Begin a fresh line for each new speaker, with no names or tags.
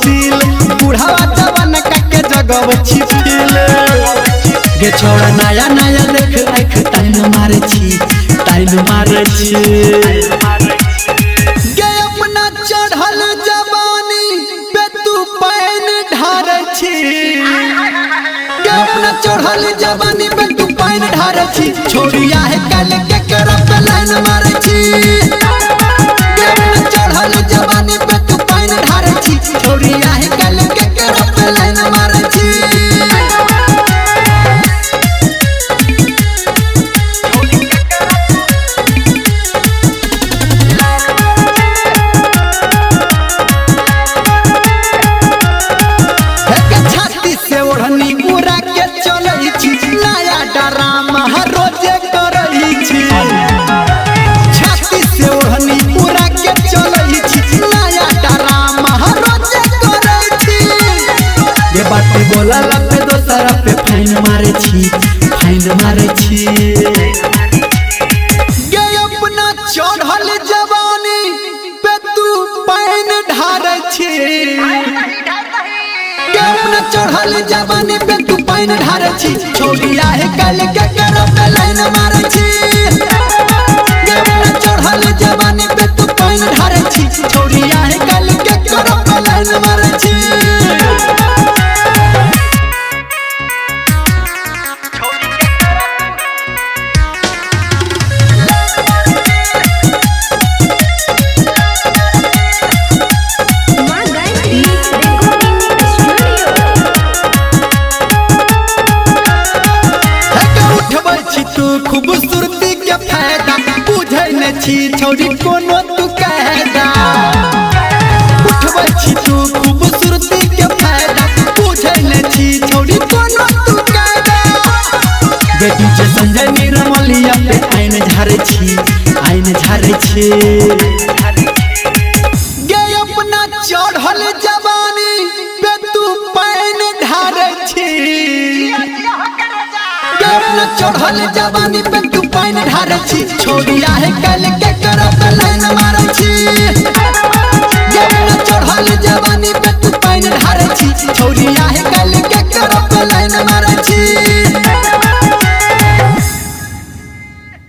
दिल बुढ़ावा जवान का के जगबै छी फील। गे छौड़ा नया नया देख आँख ताइन मारै छी ताइन मारै छी। गे अपना चढ़ल जवानी पे तू पानि ढारै छी। गे अपना चढ़ल जवानी पे तू पानि ढारै छी। छोड़िया है कल के करब पे लाइन मारै छी। गे अपना चढ़ल जवानी पे तू पानि ढारै छी। छोड़िया है कल के करब पे लाइन मारै छी। छाती से ओढ़नी उड़ा के चलै छी नया डरामा रोजे करै छी। छाती से ओढ़नी उड़ा के चलै छी नया डरामा रोजे करै छी। ये बात बोला पे दोसरा पे फाइन मारै छी फाइन मारै छी। गे अपना चढ़ल जवानी पे तू पानि ढारै छी। अपना चढ़ल जवानी पे तू पानि ढारै छी। छोड़िया है कल के करब पे लाइन मारै छी। अपना चढ़ल जवानी पे तू पानि ढारै छी। छोड़िया है कल के करब पे लाइन मारै छी।
माँ गायत्री रिकॉर्डिंग स्टूडियो।
उठबै छी तू खूबसूरती के फायदा बुझै न छी छौड़ी कोनो तू कायदा। उठबै छी तू खूबसूरती के फायदा बुझै न छी छौड़ी कोनो तू कायदा। गे डीजे संजय निर्मलिया पे आइन झारै छी आइन झारै छी। गे अपना चढ़ल जवानी पे तू पानि ढारै छी। गे अपना चढ़ल जवानी पे तू पानि ढारै छी। छोड़िया है कल के करब पे लाइन मारै छी। गे अपना चढ़ल जवानी पे तू पानि ढारै छी। छोड़िया है कल के करब पे लाइन मारै छी।